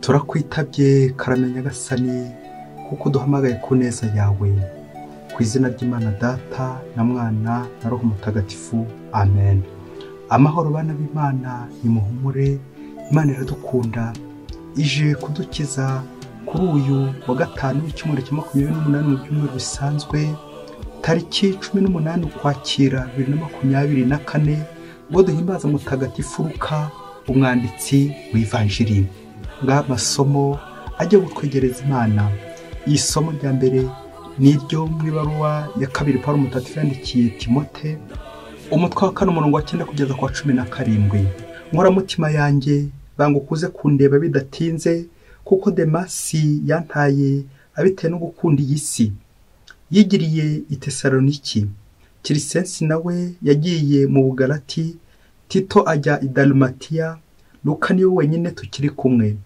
Turakwitabye karame Nyagasani, kuko uduhamagaye ku neza yawe. Ku izina ry'Imana Data na Mwana na Roho Mutagatifu, amen. Amahoro bana b'Imana, nimuhumure, Imana iradukunda, ije kudukiza kuri uyu wa gatanu w'icyumweru cya 28 mu byumweru bisanzwe, tariki 18 Ukwakira 2024, ubwo duhimbaza Mutagatifu Luka, umwanditsi w'Ivanjiri. Ngaha amasomo ajya gutwegereza Imana. Isomo rya mbere ni iryo mu ibaruwa ya kabiri Pawulo Mutagatifu yandikiye Timote, umutwe wa 4 umurongo wa 9 kugeza ku wa 17. Nkoramutima yanjye, banguka uze kundeba bidatinze, kuko Demasi yantaye abitewe no gukunda iyi si, yigiriye i Tesaloniki. Kirisensi nawe yagiye mu Bugalati, Tito ajya i Dalumatiya, Luka niwe wenyine tukiri kumwe.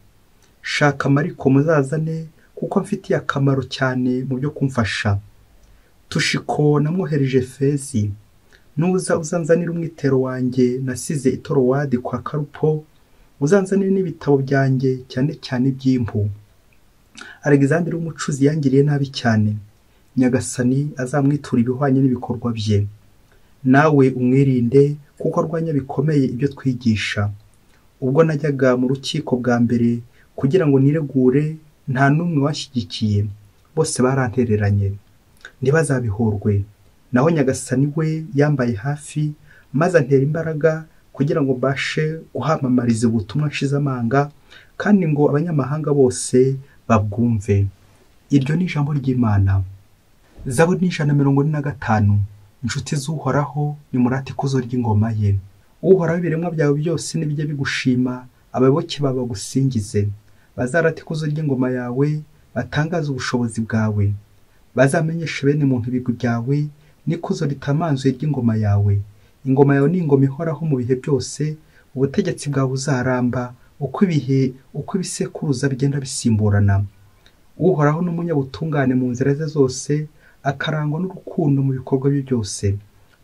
Shaka Mariko muzazane, kuko mfitiye akamaro cyane mu byo kumfasha. Tushiko namwohereje Efezi. Nuza uzanzanira umwitero wanjye nasize i Torowadi kwa Karupo, uzanzanire n'ibitabo byanjye cyane cyane iby'impu. Alexandre w'umucuzi yangiriye nabi cyane. Nyagasani azamwitura ibihwanye n'ibikorwa bye. Nawe umwirinde, kuko arwanya bikomeye ibyo twigisha. Ubwo najyaga mu rukiko bwa mbere kugira ngo niregure, nta n'umwe washyigikiye, bose barantereranye. Ntibazabihorwe. Naho Nyagasani we yambaye hafi, maze antera imbaraga kugira ngo mbashe guhamamariza ubutumwa nshize amanga, kandi ngo abanyamahanga bose babwumve. Iryo ni ijambo ry'Imana. Zaburi 145. Inshuti z'Uhoraho, nimurate ikuzo ry'ingoma ye. Uhoraho, ibiremwa byawe byose nibijye bigushima, abayoboke bawe bagusingize. Bazarate ikuzo ry'ingoma yawe, batangaze ubushobozi bwawe. Bazamenyeshe bene muntu ibigwi byawe n'ikuzo ritamanzuye ry'ingoma yawe. Ingoma yawe ni ingoma ihoraho mu bihe byose, ubutegetsi bwawe buzaramba uko ibihe, uko ibisekuruza bigenda bisimburana. Uhoraho ni umunyabutungane mu nzira ze zose, akarangwa n'urukundo mu bikorwa bye byose.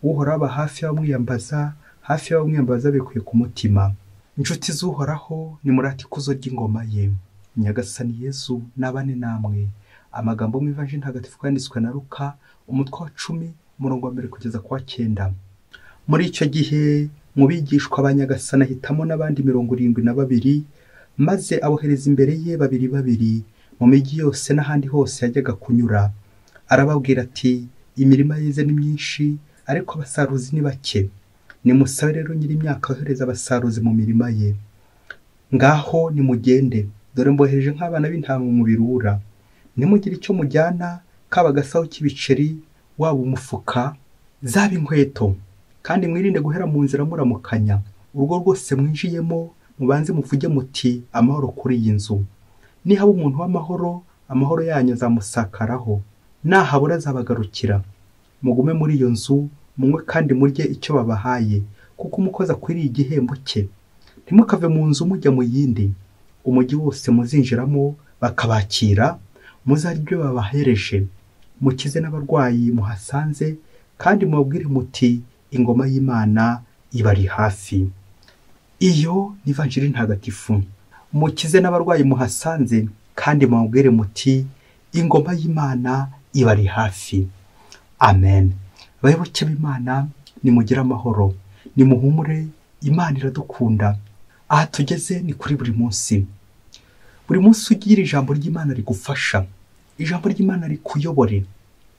Uhoraho aba hafi y'abamwiyambaza, hafi y'abamwiyambaza bikuye ku mutima. Inshuti z'Uhoraho, nimurate ikuzo ry'ingoma ye. Nyagasani Yezu nabane namwe. Amagambo mu Ivanjiri Ntagatifu yanditswe na Luka, umutwe wa 10 umurongo wa 1 kugeza ku wa 9. Muri icyo gihe mu bigishwa ba Nyagasani ahitamo n'abandi 72, maze abohereza imbere ye babiri babiri mu migi yose n'ahandi hose yajyaga kunyura. Arababwira ati: imirima yeze ni myinshi, ariko abasaruzi ni bake. Nimusabe rero nyir'imyaka yohereza abasaruzi mu mirima ye. Ngaho nimugende, dore mbohereje nk'abana b'intama mu birura. Nimugire icyo mujyana, kaba agasaho k'ibiceri, waba umufuka, zaba inkweto, kandi mwirinde guhera mu nzira muramukanya. Urugo rwose mwinjiyemo, mubanze muvuge muti: amahoro kuri iyi nzu. Nihaba umuntu w'amahoro, amahoro yanyu azamusakaraho, nahabura azabagarukira. Mugume muri iyo nzu, munywe kandi murye icyo babahaye, kuko umukozi akwiriye igihembo cye. Ntimukave mu nzu mujya mu yindi. Umujyi wose muzinjiramo bakabakira, muzarye ibyo babahereje. Mukize n'abarwayi muhasanze, kandi mubabwire muti: ingoma y'Imana ibari hafi. Iyo ni Ivanjiri Ntagatifu. Mukize n'abarwayi muhasanze, kandi mubabwire muti: ingoma y'Imana ibari hafi. Amen. Abayoboke b'Imana, nimugire amahoro, nimuhumure, Imana iradukunda. Aha tugeze ni kuri buri munsi. Buri munsi ugira ijambo ry'Imana rigufasha, ijambo ry'Imana rikuyobore,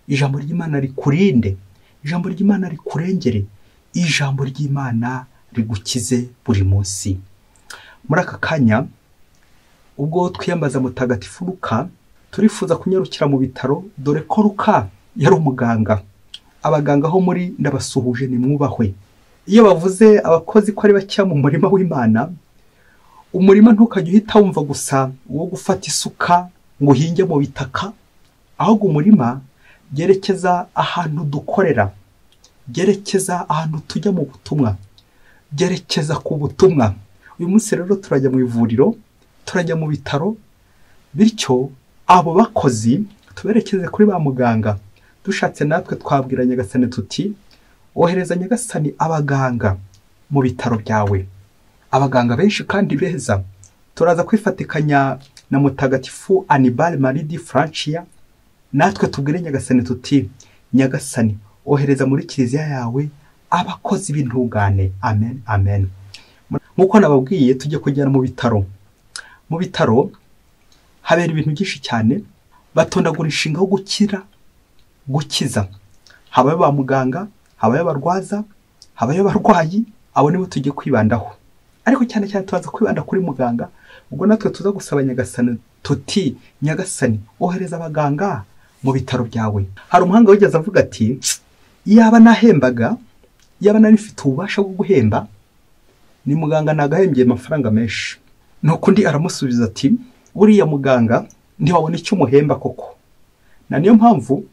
ijambo ry'Imana rikurinde, ijambo ry'Imana rikurengere, ijambo ry'Imana rigukize buri munsi. Muri aka kanya ubwo twiyambaza Mutagatifu Luka, turifuza kunyarukira mu bitaro, dore ko Luka yari umuganga. Abaganga ho muri ndabasuhuje, nimwubahwe. Iyo bavuze abakozi ko ari bakeya mu murima w'Imana, umurima ntukajya uhita wumva gusa wo gufata isuka ngo uhinge mu bitaka, ahubwo umurima byerekeza ahantu dukorera, byerekeza ahantu tujya mu butumwa, byerekeza ku butumwa. Uyu munsi rero turajya mu ivuriro, turajya mu bitaro, bityo abo bakozi tuberekeze kuri ba muganga. Dushatse natwe twabwira Nyagasani tuti: ohereza Nyagasani abaganga mu bitaro byawe, abaganga benshi kandi beza, Turaza kwifatikanya na Mutagatifu Annibale Maria di Francia, natwe tubwire Nyagasani tuti: Nyagasani, ohereza muri kiliziya yawe abakozi b'intungane. Amen, amen. Nk'uko nababwiye, tujye kujyana mu bitaro. Mu bitaro habera ibintu byinshi cyane, batondagura inshinga wo gukira, gukiza. Habayo ba muganga, habayo abarwaza, habayo abarwayi, abo nibo tujye kwibandaho. Ariko cyane cyane tubaza kwibanda kuri muganga. Ubwo natwe tuza gusaba Nyagasani tuti: Nyagasani, ohereza abaganga mu bitaro byawe. Hari umuhanga wigeze avuga ati: iyaba nahembaga, iyaba nari mfite ububasha bwo guhemba, ni muganga nagahembye amafaranga menshi. Nuko undi aramusubiza ati: buriya muganga ntiwabona icyo umuhemba koko, na niyo mpamvu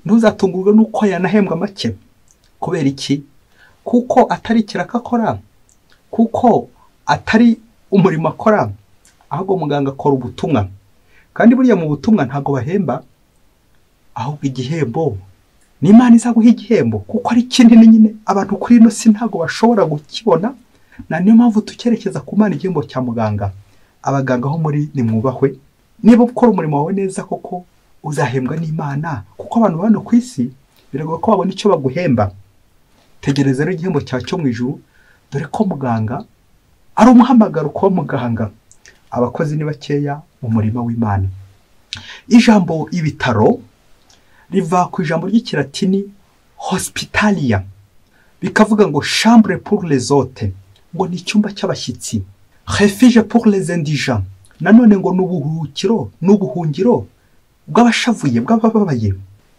ntuzatungurwe nuko yanahembwa make. Kubera iki? Kuko atari ikiraka akora, kuko atari umurimo akora, ahubwo muganga akora ubutumwa. Kandi buriya mu butumwa ntabwo bahemba, ahubwo igihembo ni Imana izaguha igihembo, kuko ari kinini nyine abantu kuri ino si ntabwo bashobora gukibona. Na niyo mpamvu tucyerekeza ku Mana igihembo cya muganga. Abaganga ho muri nimwubahwe, niba ukora umurimo wawe neza koko uzahembwa n'Imana, kuko abantu bano ku isi biragoye ko babona icyo baguhemba. Tegereza rero igihembo cyawe cyo mu ijuru, dore ko muganga ari umuhamagaro kuba muganga. Abakozi ni bakeya mu murima w'Imana. Ijambo ibitaro riva ku ijambo ry'ikilatini hospitalia, bikavuga ngo chambre pour les hôtes, ngo ni icyumba cy'abashyitsi, refuge pour les indigents, nanone ngo ni uburuhukiro n'ubuhungiro bw'abashavuye, bw'abababaye.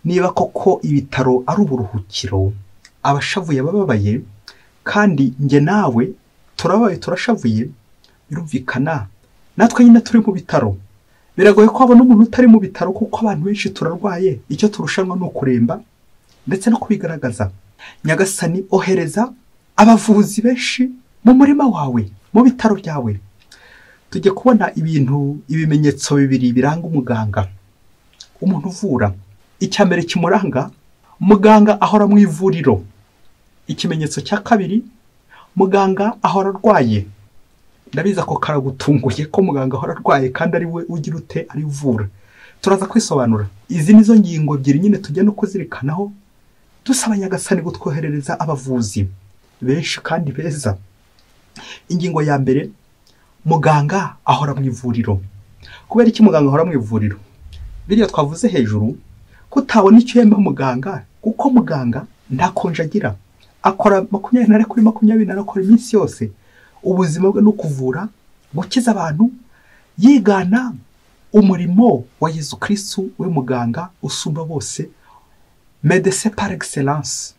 Niba koko ibitaro ari uburuhukiro, abashavuye bababaye, kandi nge nawe turabaye turashavuye, birumvikana natwe nyine turi mu bitaro. Biragoye ko wabona umuntu utari mu bitaro, kuko abantu benshi turarwaye, icyo turushanwa ni ukuremba ndetse no kubigaragaza. Nyagasani, ohereza abavuzi benshi mu murima wawe, mu bitaro byawe. Tujye kubona ibintu, ibimenyetso bibiri biranga umuganga, umuntu uvura. Icya mbere kimuranga, muganga ahora mu ivuriro. Ikimenyetso cya kabiri, muganga ahora arwaye. Ndabizi ko karagutunguye ko muganga ahora arwaye kandi ari we ugira ute, ari uvura. Turaza kwisobanura. Izi nizo ngingo ebyiri nyine tujya no kuzirikanaho, dusaba Nyagasani gutwoherereza abavuzi benshi kandi beza. Ingingo ya mbere, muganga ahora mu ivuriro. Kubera iki muganga ahora mu ivuriro? Biriya twavuze hejuru ko utabona icyo uhemba muganga, kuko muganga nta konje agira, akora 24 kuri 24, akora iminsi yose. Ubuzima bwe ni ukuvura, gukiza abantu, yigana umurimo wa Yezu Kristu, we muganga usumba bose, médecin par excellence.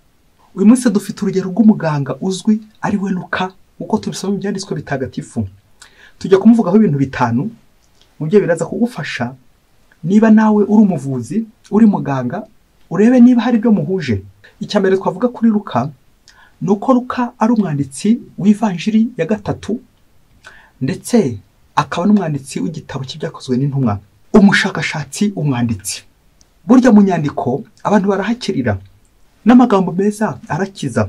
Uyu munsi dufite urugero rw'umuganga uzwi ari we Luka, uko tubisoma mu byanditswe bitagatifu. Tujya kumuvugaho ibintu bitanu, mu byo biraza kugufasha niba nawe uri umuvuzi, uri muganga, urebe niba hari ibyo muhuje. Icya mbere twavuga kuri Luka ni uko Luka ari umwanditsi w'ivanjiri ya gatatu, ndetse akaba n'umwanditsi w'igitabo cy'ibyakozwe n'intumwa, umushakashatsi, umwanditsi. Burya mu nyandiko abantu barahakirira, n'amagambo meza arakiza.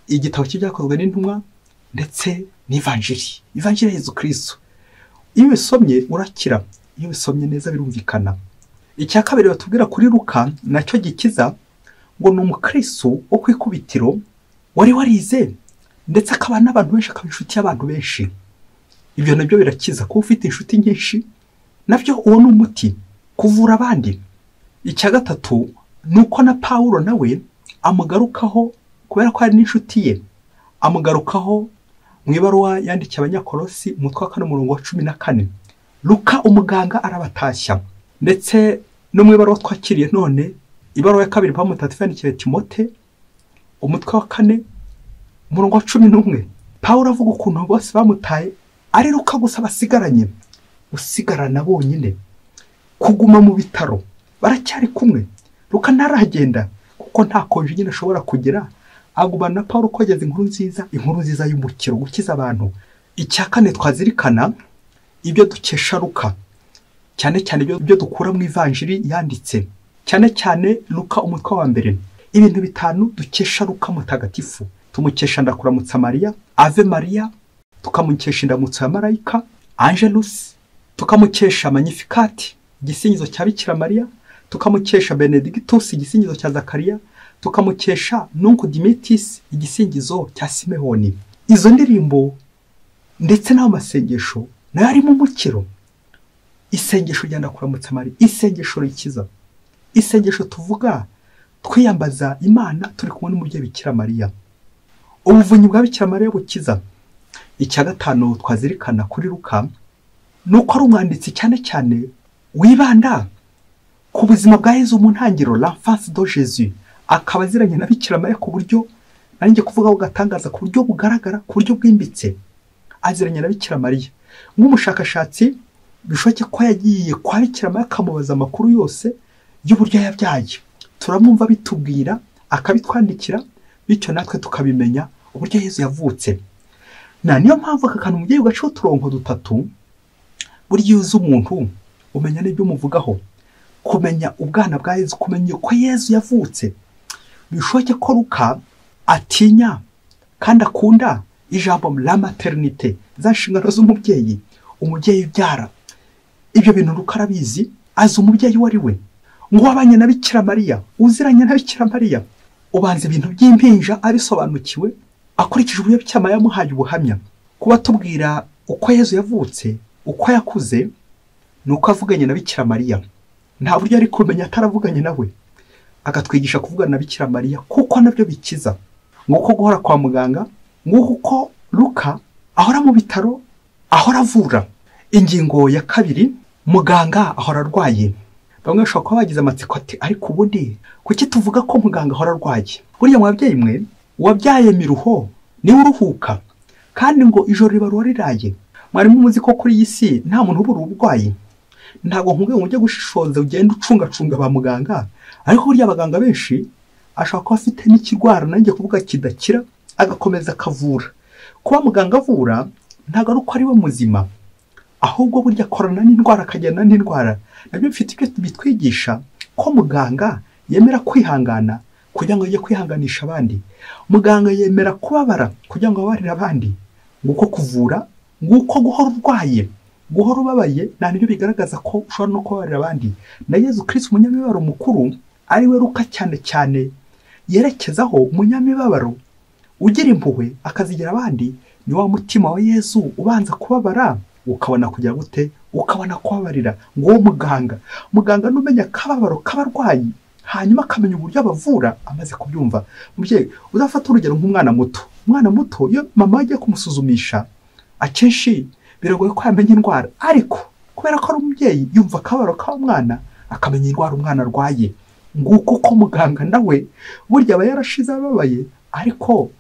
Igitabo cy'ibyakozwe n'intumwa ndetse n'ivanjiri, ivanjiri ya Yezu Kristu, iyo ubisomye urakira, iyo ubisomye neza birumvikana. Icya kabiri batubwira kuri Luka nacyo gikiza, ngo ni umukristu wo ku ikubitiro wari warize, ndetse akaba n'abantu benshi, akaba inshuti y'abantu benshi. Ibyo nabyo birakiza, kuba ufite inshuti nyinshi nabyo uwo ni umuti, kuvura abandi. Icya gatatu ni uko na Pawulo nawe amugarukaho, kubera ko ari n'inshuti ye, amugarukaho mu ibaruwa yandikiye Abanyakolosi umutwe wa 4 umurongo wa 14. Luka umuganga arabatashya, ndetse no mu ibaruwa twakiriye none, ibaruwa ya kabiri Pawulo mutagatifu yandikiye Timote umutwe wa 4 umurongo wa 11, Pawulo avuga ukuntu bose bamutaye ari Luka gusa basigaranye, usigarana bonyine, kuguma mu bitaro baracyari kumwe. Luka ntaragenda kuko nta konje nyine ashobora kugira, agumana na Pawulo kogeza inkuru nziza, inkuru nziza y'umukiro, gukiza abantu. Icya kane twazirikana, ibyo dukesha Luka, cyane cyane ibyo dukura mu ivanjiri yanditse, cyane cyane Luka umutwe wa 1. Ibintu bitanu dukesha Luka mutagatifu. Tumukesha ndakuramutsa Mariya, Ave Maria, Tukamukesha indamutso ya marayika Angelus, tukamukesha Magnificat, igisingizo cya Bikira Mariya, tukamukesha Benedictus, igisingizo cya Zakariya, tukamukesha Nunc Dimittis, igisingizo cya Simehoni. Izo ndirimbo ndetse n'amasengesho nayo arimo umukiro. Isengesho rya Ndakuramutsa Mariya, isengesho rikiza, isengesho tuvuga twiyambaza Imana turi kumwe n'umubyeyi Bikira Mariya, ubuvunyi bwa Bikira Mariya bukiza. Icya gatanu twazirikana kuri Luka ni uko ari umwanditsi cyane cyane wibanda ku buzima bwa Yezu mu ntangiriro, l'enfance de Jésus, akaba aziranye na Bikira Mariya ku buryo nanjye kuvugaho gatangaza, ku buryo bugaragara, ku buryo bwimbitse. Aziranye na Bikira Mariya nk'umushakashatsi, bishoboke ko yagiye kwa Bikira Mariya akamubaza amakuru yose y'uburyo yabyaye. Turamwumva bitubwira, akabitwandikira, bityo natwe tukabimenya uburyo Yezu yavutse. Na niyo mpamvu aka kantu umubyeyi ugaca uturongo dutatu, burya iyo uzi umuntu umenya n'ibyo umuvugaho. Kumenya ubwana bwa Yezu, kumenya uko Yezu yavutse. Bishoboke ko Luka atinya kandi akunda ijambo la maternité, za nshingano z'umubyeyi, umubyeyi ubyara. Ibyo bintu Luka arabizi, azi umubyeyi uwo ari we. Ngo wabanye na Bikira Mariya, uziranye na Bikira Mariya, ubanza ibintu by'impinja abisobanukiwe, akurikije uburyo Bikira Mariya yamuhaye ubuhamya. Kuba tubwira uko Yezu yavutse, uko yakuze, ni uko avuganye na Bikira Mariya. Nta buryo ari kumenya ataravuganye nawe. Akatwigisha kuvugana na Bikira Mariya kuko nabyo bikiza. Nguko guhora kwa muganga, nguko uko Luka ahora mu bitaro, ahora avura. Ingingo ya kabiri, muganga ahora arwaye. Bamwe bashobora kuba bagize amatsiko ati ariko ubundi kuki tuvuga ko muganga ahora arwaye? Burya mu babyeyi mwe, uwabyaye miruho niwe uruhuka, kandi ngo ijoro riba riraye. Mwarimu muzi ko kuri iyi si nta muntu ubura uburwayi. Ntabwo nkubwiye ngo ujye gushishoza ugende ucungacunga ba muganga, ariko burya abaganga benshi ashobora kuba afite n'ikirwara nanjye kuvuga kidakira, agakomeza akavura. Kuba muganga avura ntabwo ari uko ari we muzima, ahubwo burya akorana n'indwara, akajyana n'indwara. Nabyo bifite ibyo bitwigisha ko muganga yemera kwihangana kugira ngo ajye kwihanganisha abandi. Muganga yemera kubabara kugira ngo ababarire abandi. Nguko kuvura, nguko guhora urwaye, guhora ubabaye, nta nibyo bigaragaza ko ushobora no kubabarira abandi. Na Yezu Kristo umunyamibabaro mukuru, ari we Luka cyane cyane yerekezaho, umunyamibabaro ugira impuhwe akazigira abandi, ni wa mutima wa Yezu ubanza kubabara ukabona kujya gute, ukabona kubabarira. Ngo muganga, muganga numenya akababaro k'abarwayi, hanyuma akamenya uburyo abavura amaze kubyumva. Mubyeyi uzafata urugero nk'umwana muto. Umwana muto iyo mama agiye kumusuzumisha, akenshi biragoye ko yamenya indwara, ariko kubera ko ari umubyeyi yumva akababaro k'umwana, akamenya indwara umwana arwaye. Nguko ko muganga nawe burya aba yarashize ababaye, ariko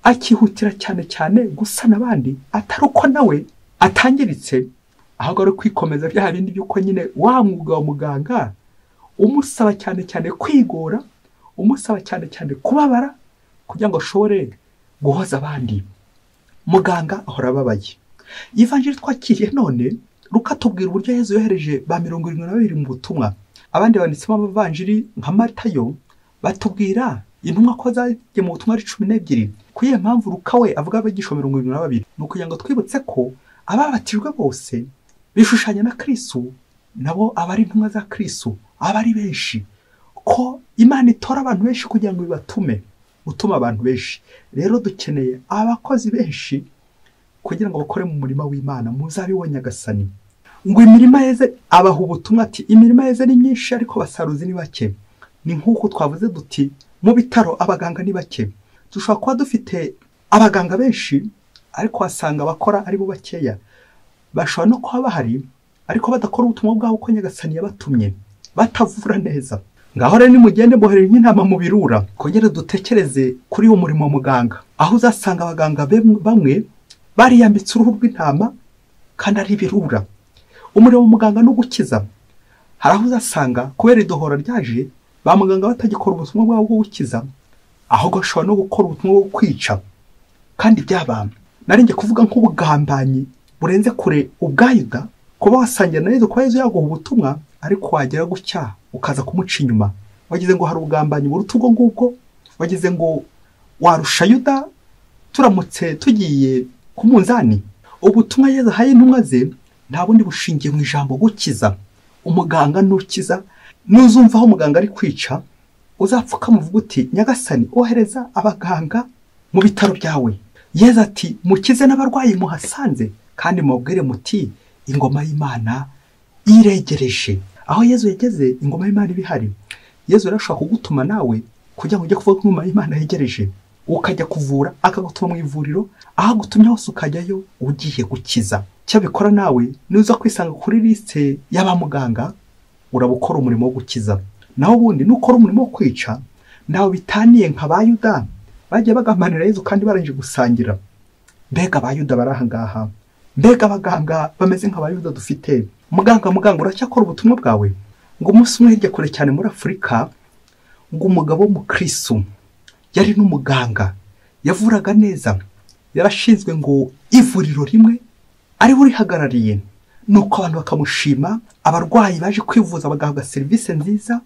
akihutira cyane cyane gusana abandi, atari uko nawe atangiritse, ahubwo ari kwikomeza bya bindi by'uko nyine wa mwuga wa muganga umusaba cyane cyane kwigora, umusaba cyane cyane kubabara kugira ngo ashobore guhoza abandi. Muganga ahora ababaye. Ivanjiri twakiriye none, Luka tubwira uburyo Yezu yohereje ba 72 mu butumwa. Abandi banditsemo amavanjiri nka Matayo batubwira intumwa ko zagiye mu butumwa ari 12. Ku iyo mpamvu Luka we avuga abigishwa 72, ni ukugira ngo twibutse ko ababatijwe bose bishushanya na Kristo, nabo abari intumwa za Kristo, abari benshi, ko Imana itora abantu benshi kugira ngo bibatume, gutuma abantu benshi. Rero dukeneye abakozi benshi kugira ngo bakore mu murima w'Imana, muzabe wa Nyagasani. Ngo imirima yeze, abaha ubutumwa ati imirima yeze ni myinshi ariko basaruzi ni bake. Ni nk'uko twavuze duti mu bitaro abaganga ni bake. Dushobora kuba dufite abaganga benshi ariko wasanga abakora ari bo bakeya. Bashobora no kuba bahari ariko badakora ubutumwa bwabo uko Nyagasani yabatumye, batavura neza. Ngaho rero nimugende mboherere intama mu birura. Kongere dutekereze kuri uwo murimo muganga, aho uzasanga abaganga bamwe bariyambitse uruhu rw'intama kandi ari ibirura. Umurimo muganga no gukiza. Hari aho uzasanga kubera idohora ryaje ba muganga batagikora ubutumwa bwabo bwo gukiza, ahubwo bashobora no gukora ubutumwa bwo kwica. Kandi by'abantu narinjye kuvuga nk'ubugambanyi burenze kure ubwayuda, kuba wasangira na Yezu, kuba Yezu yaguha ubutumwa ariko wagera gutya ukaza kumuca inyuma. Wagize ngo hari ubugambanyi buruta ubwo ngubwo, wagize ngo warusha Yuda. Turamutse tugiye ku munzani. Ubutumwa Yezu ahaye intumwa ze nta bundi bushingiye mu ijambo gukiza. Umuganga nukiza, nuzumva aho umuganga ari kwica, uzapfuka muvuga uti Nyagasani ohereza abaganga mu bitaro byawe. Yezu ati mukize n'abarwayi muhasanze, kandi mubabwire muti ingoma y'Imana iregereje. Aho Yezu yageze ingoma y'Imana ibihari. Yezu arashobora kugutuma nawe kugira ngo ujye kuvuga ko ingoma y'Imana yegereje, ukajya kuvura akagutuma mu ivuriro, aho agutumye hose ukajyayo ugiye gukiza. Cyabikora nawe nuza kwisanga kuri liste y'abamuganga, urabukora umurimo wo gukiza. Naho ubundi nukora umurimo wo kwica, nawe bitaniye nka Bayuda bagiye bagambanira Yezu kandi barangije gusangira. Mbega Abayuda barahangaha, mbega abaganga bameze nka Bayuda dufite. Muganga muganga uracyakora ubutumwa bwawe? Ngo umunsi umwe hirya kure cyane muri Afurika, ngo umugabo w'umukristo yari n'umuganga, yavuraga neza, yarashinzwe ngo ivuriro rimwe ari we urihagarariye. Nuko abantu bakamushima, abarwayi baje kwivuza bagahabwa serivisi nziza,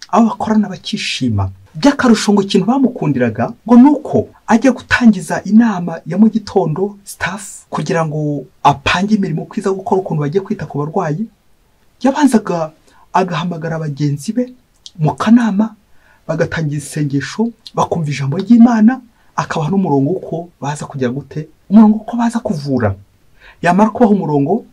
abo bakorana bakishima. By'akarusho ngo ikintu bamukundiraga ngo nuko ajya gutangiza inama ya mu gitondo staff kugira ngo apange imirimo kwiza gukora ukuntu bagiye kwita ku barwayi, yabanzaga agahamagara bagenzi be mu kanama, bagatangira isengesho, bakumva ijambo ry'Imana, akabaha n'umurongo uko baza kujya gute, umurongo uko baza kuvura. Yamara kubaha umurongo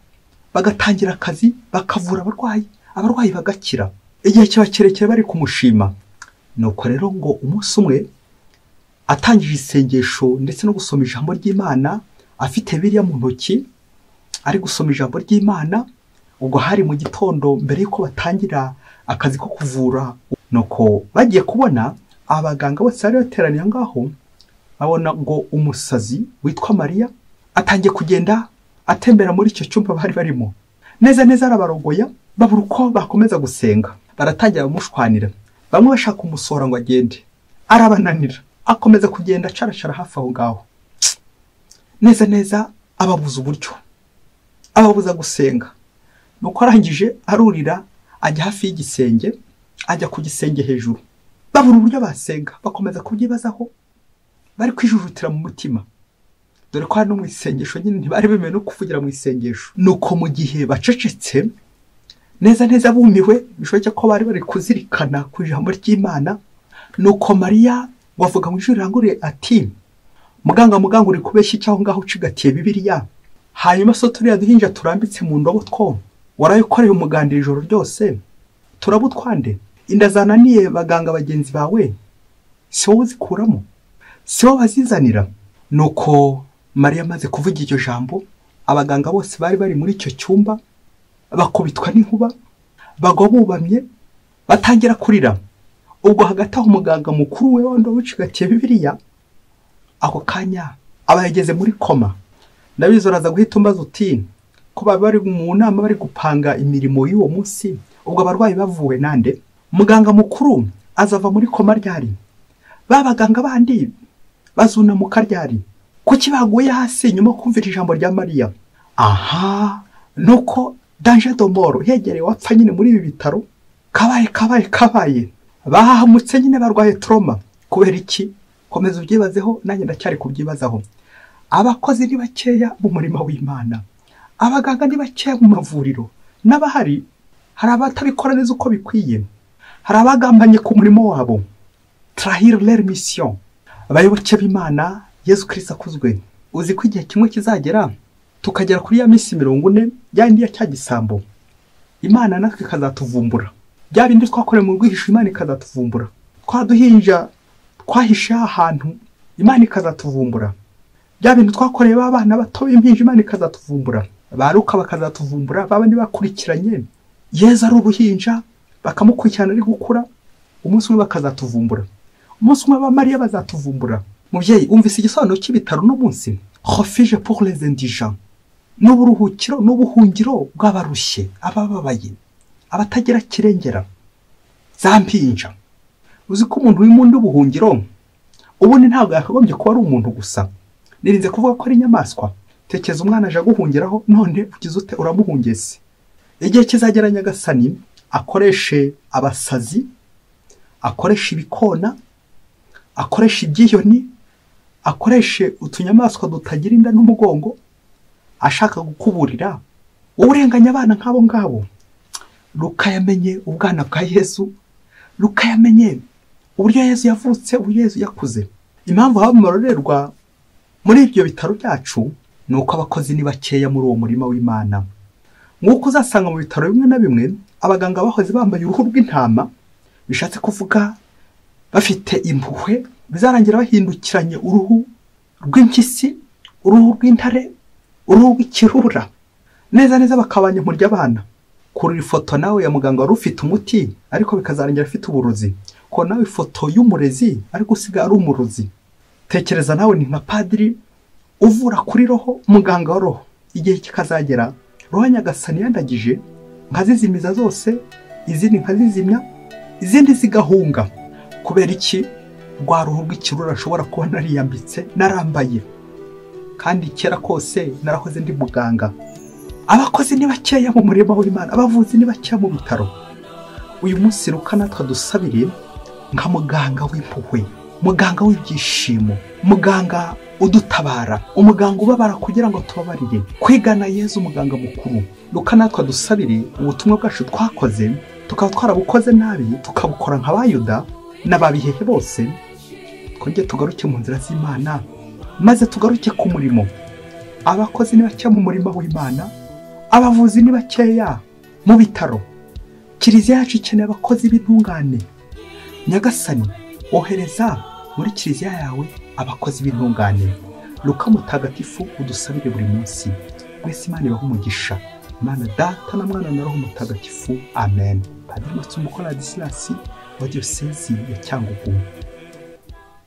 bagatangira akazi, bakavura abarwayi, abarwayi bagakira. Igihe kiba kirekire bari kumushima. Nuko rero ngo umunsi umwe atangije isengesho ndetse no gusoma ijambo ry'Imana, afite Bibiliya mu ntoki ari gusoma ijambo ry'Imana, ubwo hari mu gitondo mbere yuko batangira akazi ko kuvura. Nuko bagiye kubona abaganga bose bari bateraniye ngaho, babona ngo umusazi witwa Mariya atangiye kugenda atembera muri icyo cyumba bari barimo. Neza neza arabarogoya, babura uko bakomeza gusenga, baratangira bamushwanira. Bamwe bashaka kumusora ngo agende, arabananira, akomeza kugenda acarashara hafi aho ngaho. Neza neza ababuza uburyo, ababuza gusenga. Nuko arangije arurira ajya hafi y'igisenge, ajya ku gisenge hejuru. Babura uburyo basenga, bakomeza kubyibazaho, bari kwijujutira mu mutima. Dore ko hano mu isengesho nyine ntibari bemewe no kuvugira mu isengesho. Nuko mu gihe bacecetse neza neza bumiwe, bishoboke ko bari bari kuzirikana ku ijambo ry'Imana. Nuko Mariya wavuga mu ijwi riranguruye ati muganga muganga uri kubeshya icyaho ngaho ucigatiye Bibiliya, hanyuma so turiya duhinja turambitse mu ndobo two warayikoreye umuganda ijoro ryose, turabutwande inda zananiye baganga bagenzi bawe, si wowe uzikuramo, si wowe bazizanira. Nuko Mariya amaze kuvuga iryo jambo, abaganga bose bari bari muri icyo cyumba bakubitwa n'inkuba, bagwa bubamye, batangira kurira. Ubwo hagati aho umuganga mukuru we wandi wicigatiye Bibiliya, ako kanya aba yageze muri koma. Ndabizi uraza guhita umbaza uti ko bari mu nama bari gupanga imirimo y'uwo munsi, ubwo abarwayi bavuwe nande? Muganga mukuru azava muri koma ryari? Ba baganga bandi bazunamuka ryari? Kuki baguye hasi nyuma kumvira ijambo rya Mariya? Aha, nuko danger de mort hegereye wapfa nyine muri ibi bitaro, kabaye kabaye kabaye, bahamutse nyine barwaye trauma. Kubera iki? Komeza ubyibazeho, nanjye ndacyari kubyibazaho. Abakozi ni bakeya mu murimo w'Imana, abaganga ni bakeya mu mavuriro, n'abahari hari abatabikora neza uko bikwiye, hari abagambanye ku murimo wabo, trahir leur mission. Abayoboke b'Imana, Yezu Kristo akuzwe. Uzi ko igihe kimwe kizagera tukagera kuri ya minsi 40 ya indi ya cya gisambo, Imana natwe ikazatuvumbura. Bya bindi twakoreye mu rwihisho Imana ikazatuvumbura, twaduhinja twahishe ahantu Imana ikazatuvumbura, bya bintu twakoreye abana bato b'impinja Imana ikazatuvumbura, baruka bakazatuvumbura, babandi bakurikiranye Yezu ari uruhinja bakamukurikirana ari gukura, umunsi umwe bakazatuvumbura, umunsi umwe Abamariya bazatuvumbura. Mubyeyi, umvise igisobanuro cy'ibitaro no munsi? Refuge pour les indigents, n'uburuhukiro n'ubuhungiro bw'abarushye, abababaye, abatagira kirengera, za mpinja. Uzi ko umuntu w'imundi ubuhungiro ubundi ntabwo yakagombye kuba ari umuntu gusa. Nirinze kuvuga ko ari inyamaswa. Tekeza umwana aje guhungiraho, none ugize ute uramuhungese. Igihe kizagera Nyagasani akoreshe abasazi, akoreshe ibikona, akoreshe ibyiyoni, akoreshe utunyamaswa dutagira inda n'umugongo ashaka gukuburira, wowe urenganya abana nk'abo ngabo. Luka yamenye ubwana bwa Yesu, Luka yamenye uburyo Yesu yavutse, uburyo Yesu yakuze. Impamvu haba amarorerwa muri ibyo bitaro byacu ni uko abakozi ni bakeya muri uwo murima w'Imana. Nk'uko uzasanga mu bitaro bimwe na bimwe abaganga bahoze bambaye uruhu rw'intama, bishatse kuvuga bafite impuhwe, bizarangira bahindukiranye uruhu rw'impyisi, uruhu rw'intare, uruhu rw'ikirura, neza neza bakabanya impurya abana. Kuri ifoto nawe ya muganga wari ufite umuti ariko bikazarangira afite uburozi, ko nawe ifoto y'umurezi ariko usigaye ari umurozi. Tekereza nawe ni nka padiri uvura kuri roho, muganga wa roho. Igihe kikazagera roho Nyagasani yandagije nkazizimiza zose, izindi nkazizimya, izindi zigahunga. Kubera iki? Rwa ruhu rw'ikirura nshobora kuba nariyambitse, narambaye, kandi kera kose narahoze ndi muganga. Abakozi ni bakeya mu murima w'Imana, abavuzi ni bakeya mu bitaro. Uyu munsi Luka natwe dusabire nka muganga w'impuhwe, muganga w'ibyishimo, muganga udutabara, umuganga ubabara kugira ngo tubabarire, kwigana Yezu umuganga mukuru. Luka natwe dusabire ubutumwa bwacu twakoze tukaba twarabukoze nabi, tukabukora nka Bayuda n'ababihehe bose, twongere tugaruke mu nzira z'Imana, maze tugaruke ku murimo. Abakozi ni bakeya mu murima w'Imana, abavuzi ni bakeya mu bitaro. Kiliziya yacu ikeneye abakozi b'intungane. Nyagasani, ohereza muri kiliziya yawe abakozi b'intungane. Luka mutagatifu udusabire buri munsi. Mwese Imana ibahe umugisha. Imana Data na Mwana na Roho Mutagatifu. Amen. Padiri Matsumukora Ladislas wa Diyosezi ya Cyangugu.